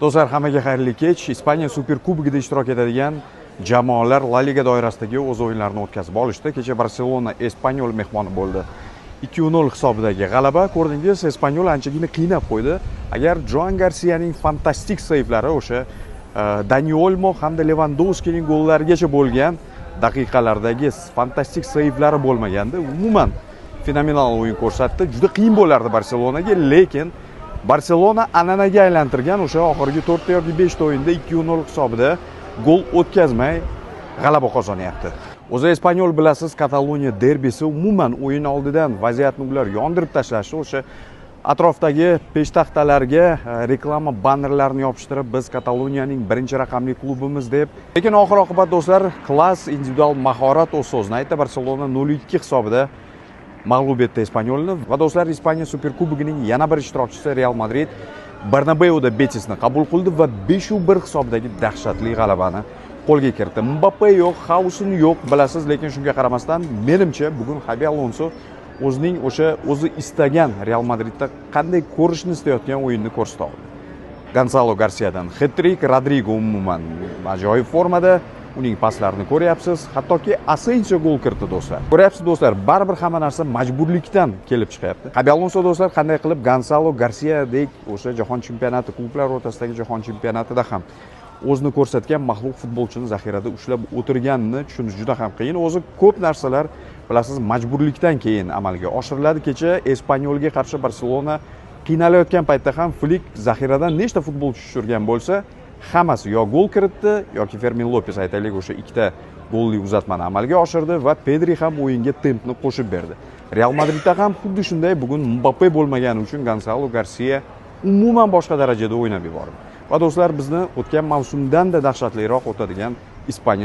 Do'stlar, hammaga xayrli kech. Ispaniya Superkubogida ishtirok etadigan jamoalar La Liga doirasidagi o'z o'yinlarini o'tkazib olishdi. Kecha Barselona Espanyol mehmoni bo'ldi. 2-0 hisobidagi g'alaba, ko'rdingiz, Espanyol anchagina qiynab qo'ydi. Agar Joan Garsiyaning fantastik seyvlari o'sha Dani Olmo hamda Levandovskining gollarigacha bo'lgan daqiqalardagi fantastik seyvlari bo'lmaganda, umuman fenomenal o'yin ko'rsatdi. Juda qiyin bo'lardi Barselonaga, lekin Barselona an'anaga aylantirgan o'sha oxirgi 4 ta yoki 5 ta o'yinda 2-0 hisobida gol o'tkazmay g'alaba qozonyapti. O'zi Espanyol, bilasiz, Kataloniya derbisi, umuman o'yin oldidan vaziyatni ular yondirib tashlashdi. O'sha atrofdagi peshtaxtalarga reklama bannerlarini yopishtirib, biz Kataloniyaning birinchi raqamli klubimiz deb. Lekin oxir oqibat, do'stlar, klass, individual mahorat o'z so'zini aytdi. Barselona 0-2 hisobida mag'lub etdi Espanyolni. Va do'stlar, Ispaniya Superkubogining yana bir ishtirokchisi Real Madrid Bernabeuda Betisni qabul qildi va 5-1 hisobidagi dahshatli g'alabani qo'lga kiritdi. Mbappe yo'q, Huijsen yo'q, bilasiz, lekin shunga qaramasdan menimcha bugun Xabi Alonso o'zining o'sha o'zi istagan Real Madridda qanday ko'rishni istayotgan o'yinni ko'rsata oldi. Gonsalo Garsiyadan het-trik, Rodrigo umuman ajoyib formada, uning paslarini ko'ryapsiz. Hattoki Asensio gol kiritdi, do'stlar. Ko'ryapsiz, do'stlar, baribir hamma narsa majburlikdan kelib chiqyapti. Xabi Alonso, do'stlar, qanday qilib Gonsalo Garsiyadek o'sha jahon chempionati, klublar o'rtasidagi jahon chempionatida ham o'zini ko'rsatgan maxluq futbolchini zaxirada ushlab o'tirganini tushunish juda ham qiyin. O'zi ko'p narsalar, bilasiz, majburlikdan keyin amalga oshiriladi. Kecha Espanyolga qarshi Barselona qiynalayotgan paytda ham Flik zaxiradan nechta futbolchi tushirgan bo'lsa, hammasi yo gol kiritdi yoki Fermin Lopes, aytaylik, o'sha ikkita golli uzatmani amalga oshirdi va Pedri ham o'yinga tempni qo'shib berdi. Real Madridda ham xuddi shunday, bugun Mbappe bo'lmagani uchun Gonsalo Garsiya umuman boshqa darajada o'ynab yubordi. Va do'stlar, bizni o'tgan mavsumdan-da dahshatliroq o'tadigan Ispaniya